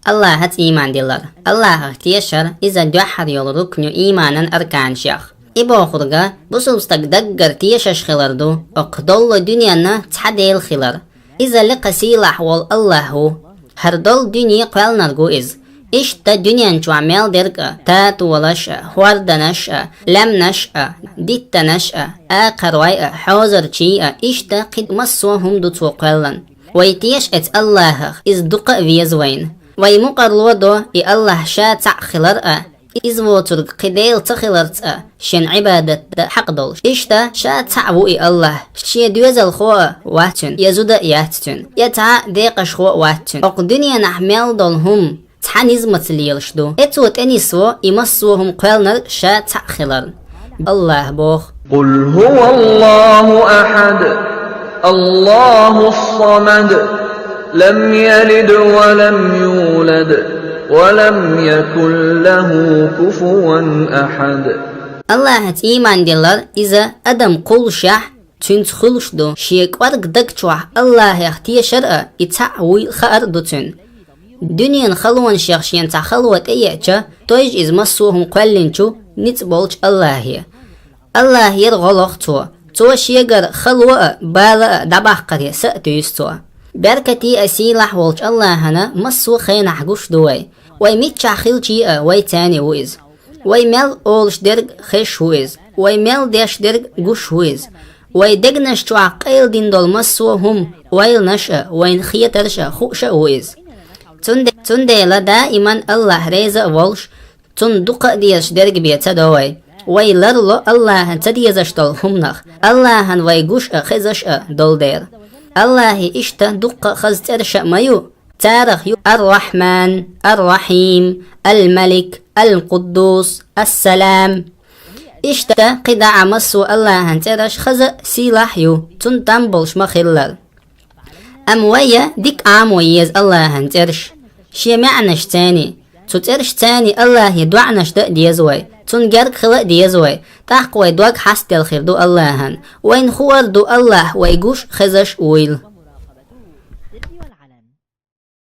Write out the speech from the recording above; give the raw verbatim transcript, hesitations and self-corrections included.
Аллахьаца ийман диллар. Аллахьах тешар, иза дуьххьара йолу рукн ю ийманан арканашех. И бохург бусалба стаг даггара тешаш хилар ду, окху доллу дуьненна цхьа Дела хилар. Иза лекха сийлахь волу Аллахь ву. ХӀара доллу дуьне кхоьлнарг ву иза. Иштта дуьнен чохь мел дерг а, татолаш а, хӀорданаш а, лаьмнаш а, диттанаш а, акхарой а, хьозарчий а, иштта кхин массо а хӀума ду цо кхоьллан. Вай теша эцу Аллахьах, иза дукха а веза вайна. Вай мукъарло до и Аллахь ша цхьаъ хилар а, иза воцург кхин Дела ца хиларца а, шен Ӏибадат дан хьакъ долуш. Иштта ша цхьаъ ву и Аллахь, шен доьзалхо а вац цуьнан, я зуда а яц цуьнан, я цхьа а декъашхо а вац цуьнан. Окху дуьненахь мел долу хӀума цхьа низамца лелаш ду. Эцо тӀенисво и массо а хӀума кхоьлнарг ша цхьаъ хиларна. Аллахь боху: قل هو الله أحد، الله الصمد، لم يلد ولم يولد، ولم يكن له كفوا أحد. Аллахьаца ийман диллар, иза адам кхуллушехь, цуьнца хуьлуш ду, шен кӀорга даг чохь Аллахьех тешар а, и цхьаъ вуй хаар а ду цуьнан. Дуьненан халонашех шена цхьа хало тӀееача, тойжа иза массо а хӀума кхоьллинчу, ницкъ болчу Аллахье. Аллахьера гӀо лоху цо. Цо шегара хало а, бала а дӀабаккхаре са а туьйсу цо. Беркате а, сийлахь волчу Аллахьана массо а хенахь гуш ду вай. Вай миччахь хилчий а, вайцаьнний ву иза. Вай мел олуш дерг хезаш ву иза. Вай мел деш дерг гуш ву иза. Вай дегнаш чохь къайладина долу массо а хӀума, ойланаш а, вайна хетарш а хууш а ву иза. Цунде-, цундела даиман Аллахь реза а волуш, цунна дукха а дезаш дерг бен ца до вай. Вай ларло Аллахьан ца дезаш долу хӀуманах, Аллахьан вай гуш а, хезаш а долу дела. Аллахье иштта дуккха а хаза цӀераш а ма ю, царах ю Ар-Рахьман, Ар-Рахьим, Ал-Малик, Ал-Къуддус, Ас-Салам. Иштта кхидӀа а массо а Аллахьан цӀераш хаза а, сийлахь а ю, цунна там болуш ма-хиллара. Амма вай дика Ӏамо еза Аллахьан цӀераш, шен маьӀнашцаьнний. Цу цӀерашцаьнний Аллахье доӀанаш дан а деза вай, цунна герга хила а деза вай, тӀаккха вай дог хьастаделла хир ду Аллахьан. Вайна хуур ду Аллахь вай гуш а, хезаш а вуйла.